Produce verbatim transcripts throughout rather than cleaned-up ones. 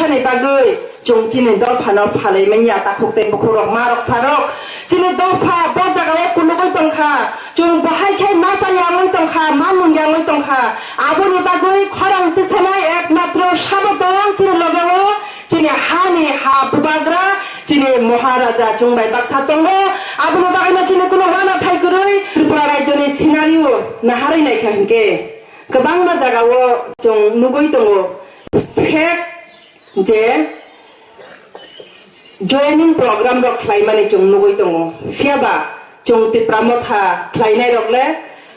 Ni bagwi chwng chini dophano phalwi manya, takhuk tei bukhukrok, marok pharok. Chini dopha bo jagao kulugwi tongkha. Chwng bahai khe ma cha yangwi tongkha, ma nung yangwi tongkha. Aboni bagwi khorang tisanai ekmatro sabo tong chini logeo, chini hani ha bubagra, chini Maharaja chwng bai baksa tongo. Aboni bagwino chini kuno uanathai kwrwi Tripura rajyoni scenario naharwi naikha hinkhe kwbangma jagao chwng nugwi tongo. Fake je joining program rok khlaimani chwng nugwi tongo, phiyaba chwng Tipra Motha khlainai rok le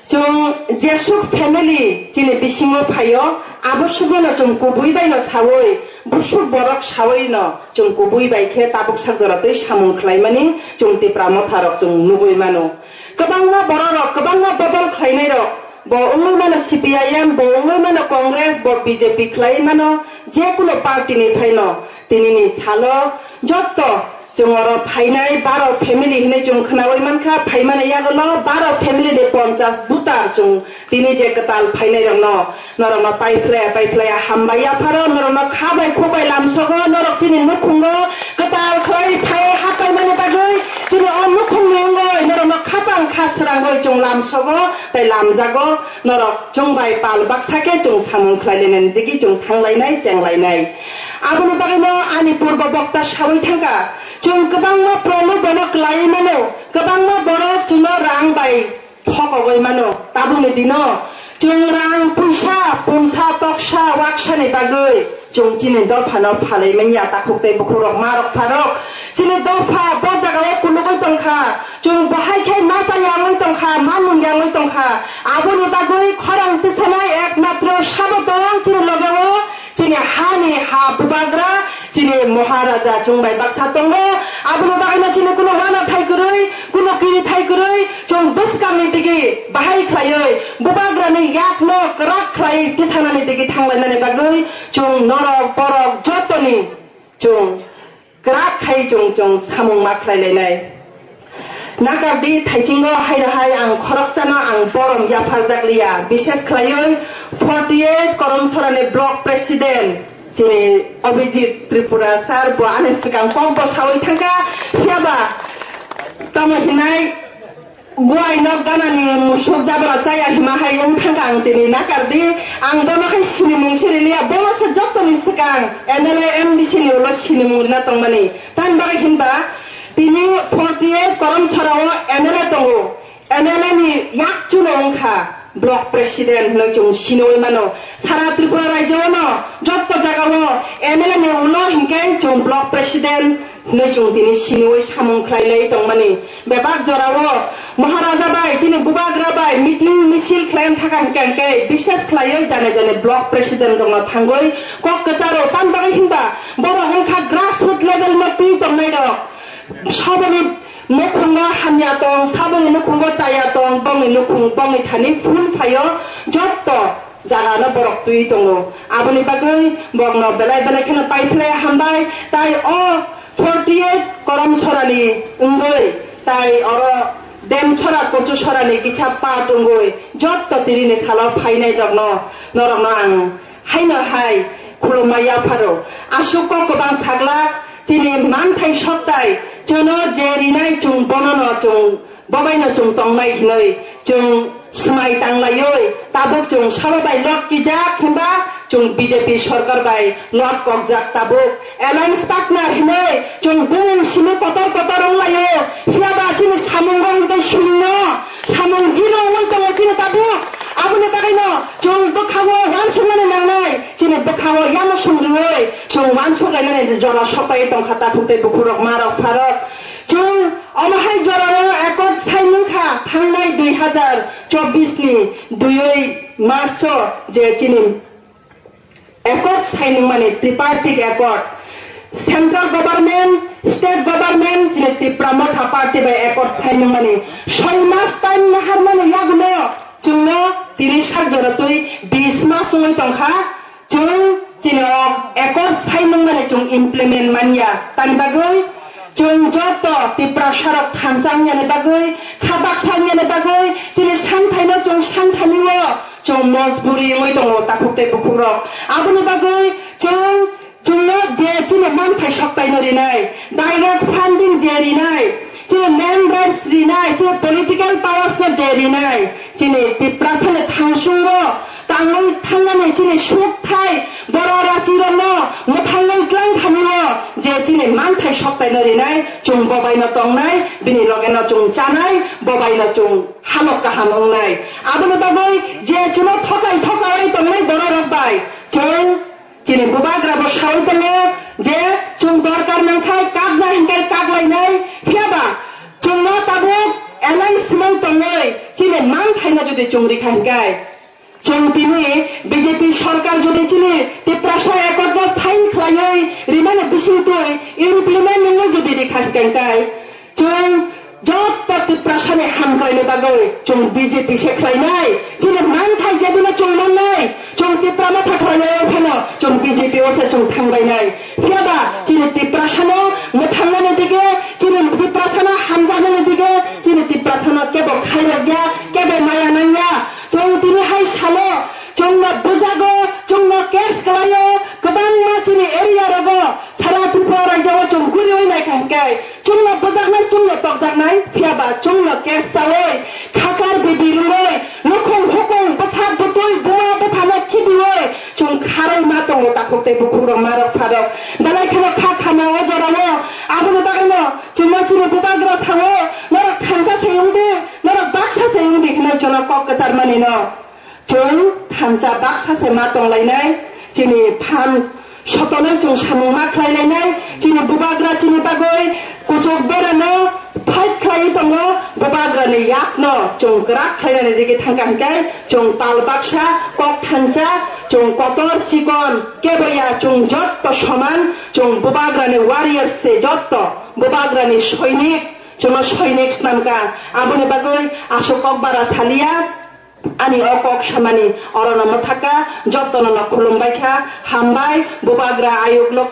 chwng jesuk family chini bisingo phaio, abo sugwino chwng kubui baino sawi, busuk borok sawi no chwng kubui bai khe tabuk sak jora twi samung khlaimani chwng Tipra Motha rok chwng nugwi mano. Kwbangma borok rok, kwbangma bodol khlainai rok, bo wngwi mano C P I M, bo wngwi mano Congress, bo B J P khlai mano, je kuno party ni phaino. Tinini salo jotto chwng oro phainai baro family hinwi chwng khnawi mankha, phaimani yagulo baro family ni ponchas voter chwng tini je kwtal phainai rokno, norokno paiphlaya paiphlaya hambai yapharo, norokno kha bai khuk bai lamsogo, norok chini nukhungo kwtal khlai phai hapaimani bagwi chini o nukhungni wngwi norokno khapang kha srangwi chwng lamsogo tei lamjago. Norok chwng bai pal baksa khe chwng samung khlai lainani digi chwng thang lainai, cheng lainai. Aboni bagwino ani purbo bokta sawi thangkha, chwng kwbangma promo bono klai mano, kwbangma borok chwngno rang bai thokogwi mano. Tabukni dino chwng rang puisa, punsa, toksa, waksani bagwi chwng chini dophano phalwi manya, takhuk tei bukhukrok, marok pharok. Chini dopha bo jagao kulugwi tongkha, chwng bahai khe ma cha yangwi tongkha, ma nung yangwi tongkha. Aboni bagwi khorang tisanai ekmatro sabo tong chini logeo, chini hani ha bubagra, chini Maharaja chwng bai baksa tongo. Aboni bagwino chini kuno uanathai kwrwi, kuno kirithai kwrwi, chwng bwskangni digi bahai khlaiwi bubagrani yakno kwrak khlai tisanani digi thanglainani bagwi chwng norok borok jottoni chwng kwrak khai chwng chwng samung ma khlai lainai. Nakardi, thaisingo hai hai ang khoroksano ang borom yapharjak liya, bishes khlaiwi forty eight Koromsorani block president chini Abhijit Tripura sir bo ani swkang kok bo sawi thangkha, phiyaba tamo hinai Guai nok ganani musuk jabra chaya hima hai wng thangkha ang tini nakardi. Ang bono hai sinimung siri liya, bono se jottoni swkang M L A M D C ni ulo sinimung rina tongmani. Tani bagwi hinba tini forty eight Koromsora o M L A tongo. M L A ni yak chuno wngkha block president hinwi chwng sinoi mano. Sara Tripura rajyo no jotto jaga o M L A ni ulo hinkhe chwng block president hinwi chwng tini siniwi samung khlai lai tongmani. Bebak jorao Maharaja bai chini bubagra bai meeting misil khlai thaka hinkhe hinkhe bishes khlaiwi jane jane block president rokno thangwi kok kwcharo, tamo bagwi hinba borok wngkha grassroot level no twi tongnai rok. Saboni nukhungo hamya tong, saboni nukhungo chaya tong, bongni nukhung bongni thani phul phaio, jotto jagano borok twi tongo. Aboni bagwi bokno belai belai kheno paiphlai hambai, tai o forty eight Koromsorani wngwi, tai oro Demsora Kochusorani kisa part wngwi jotto tirini salo phainai rokno, norokno ang haino hai khulumma yapharo. Aswk kok kwbang saglak chini manthai soktai chwngno je rinai chwng bonono chwng bobaino chwng tongnai hinwi chwng swmai tanglaiwi tabuk chwng sabo bai lot kijak himba chwng B J P sorkar bai lot kokjak tabuk alliance partner hinwi chwng bumung simi kotor kotor wnglaio. Phiyaba chini samungo hwnkhe shunno, samung zero wngwi tongo chini tabuk. Aboni bagwino chwng bwkhango uansuknani nangnai, chini bwkhango yano sumrwngwi chwng uansuk lainani jora sopai tongkha takhuk tei bukhurok, marok, pharok. Chwng omo hai jorao accord sign wngkha thangnai dui hazar chobbish ni dui March o, je chini accord sign wngmani tripartite accord, central government, state government, chini Tipra Motha party bai accord sign wngmani soi mas time naharmani yagulo chwngno tini sak jora twi bis mas wngwi tongkha. Chwng chini o accord sign wngmani chwng implement manya, tani bagwi chwng joto Tiprasarok thansa wngyani bagwi, kha baksa wngyani bagwi chini santhaino chwng santhainio chwng mojburi wngwi tongo takhuk tei bukhukrok. Aboni bagwi chwng Chwngno je chini manthai soktaino rinai, direct funding je rinai, chini land rights rinai, chini political powers no je rinai, chini Tiprasani thangsungo tangwi thangnani chini sukthai borok rachirokno mwthangwi twlang thanio je chini manthai soktaino rinai, chwng bobaino tongnai, bini logeno chwng chanai, bobaino chwng halok kaham wngnai. Aboni bagwi je chwngno thokai thokai tongnai bororok bai chwng Chini bubagra bo sawi tongo je chwng dorkar nangkhai kakna hinkhai kaklainai, phiyaba chwngno tabuk alliance swmai tongwi chini manthaino jodi chwng rikha hinkhai, chwng tini B J P sorkar jodi chini Tiprasa Accord no sign khlaiwi rimani bisingtwi implement wngwi jodi rikha hinkhai, chwng jotto Tiprasani hamkraini bagwi chwng B J P se khlainai. Chini manthai jebino chwng mannai. Chwng Tipra motha khlainai phano chwng B J P o se chwng thangbainai. Phiyaba chini Tiprasano mwthangnani dige, chini Tiprasano hamjaknani dige, chini Tiprasano kebo khairokya, kebo maya nangya. Chwng tini hai salo, chwngno bwjago, chwngno case khlaio, kwbangma chini area rogo, sara Tripura rajyo o chwng guriwi naikha hinkhai, chwngno bwjaknai, chwngno tokjaknai, phiyaba chwngno case chawi, khakar bidi rwngwi, nukhung hukung, bwsa bwtwi, buma buphano khibiwi, chwng kharwi ma tongo takhuk tei bukhukrok, marok pharok. Belai kheno kha khana o jorao, aboni bagwino chwngno chini bubagra sao, norok thansa se wngdi, norok baksa se wngdi hwnwi chwngno kok kwcharmani no. Chwng thansa baksa se ma tonglainai, chini phan sotonwi chwng samung ma khlailainai, chini bubagra chini bagwi kuchuk berano fight khlaiwi tongo, bubagrani yakno chwng kwrak khlainani rigi thangkha hinkhai, chwng tal baksa, kok thansa, chwng kotor chikon, kebo ya chwng jotto soman, chwng bubagrani warriors se jotto, bubagrani soinik, chwngno soinik snamkha, aboni bagwi aswk kok bara saliya. Ani o kok samani orono mwthakha, jottono no khulumbaikha, hambai, bubagra ayuk lok.